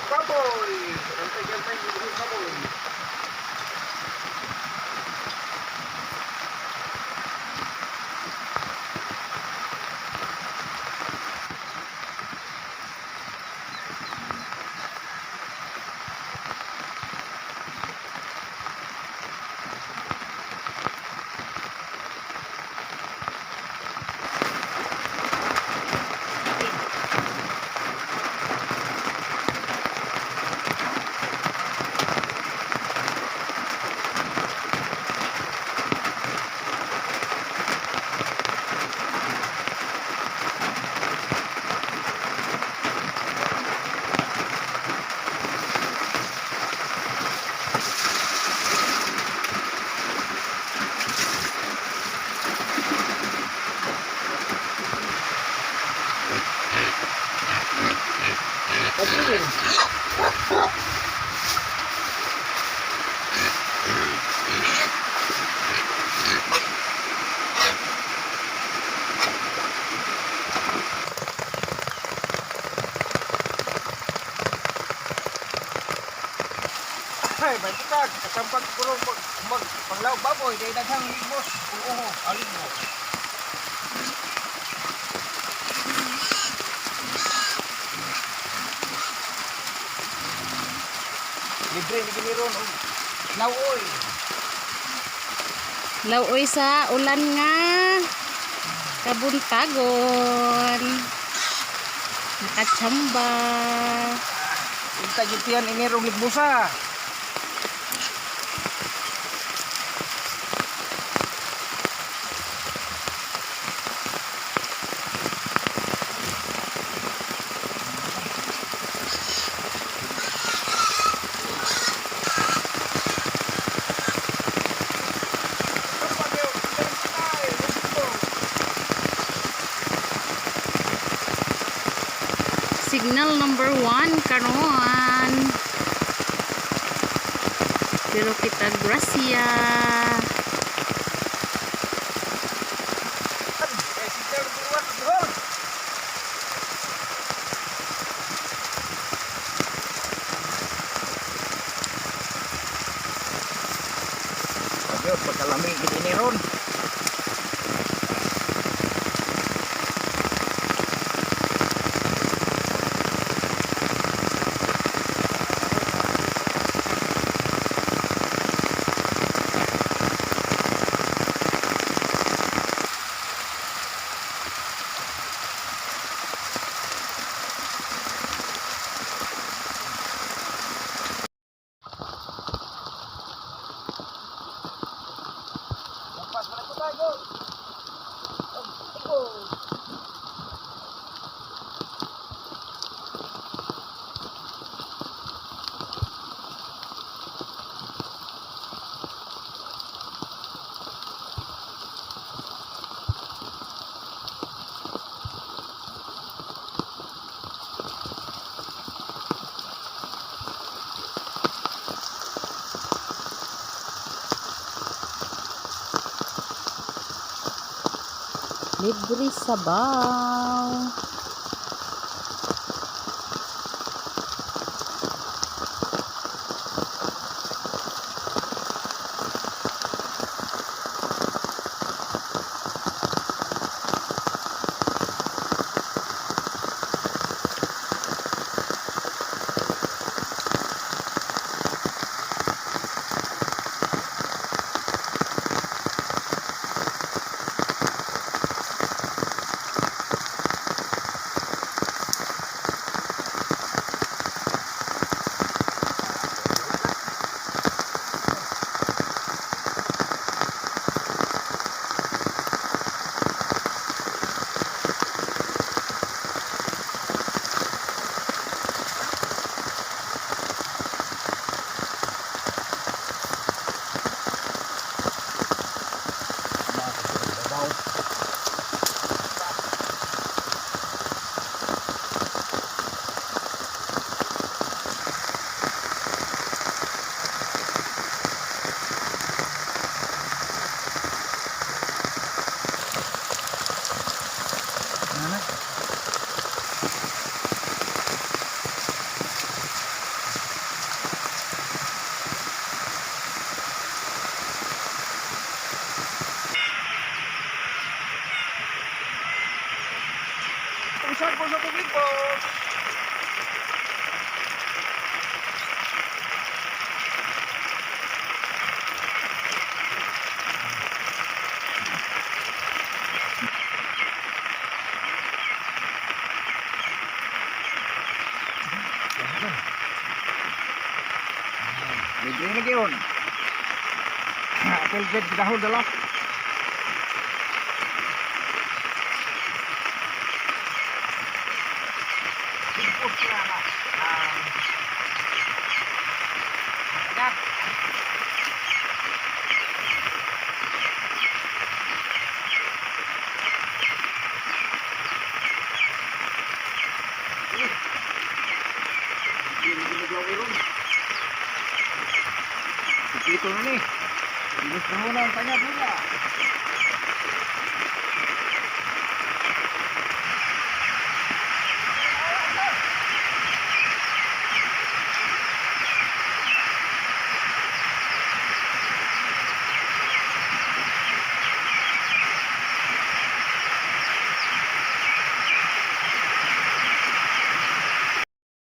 Baboy. Antay antay og baboy. Pagpilin. Ay, bantag, kasampag puro mag, mag panglaw baboy dahil daghang limos. Oo, alin mo. Libre ni giniron og nauoy. Lawoy sa ulan nga kabuntagon. Nakachamba. Unta gyud tiyan inirong ligbusa. Signal number 1 karon. Pero kita gracia. Eh, signal number 1, Bihor. Sabi, pagkalami gid ini ron. Lampas man ko tayo. Go. Libre sabaw. Limbos. Libre na yun. Apple bed dahon dala. Limbos na na. Anak. Ito na ni. Gusto mo na ang tanya nila.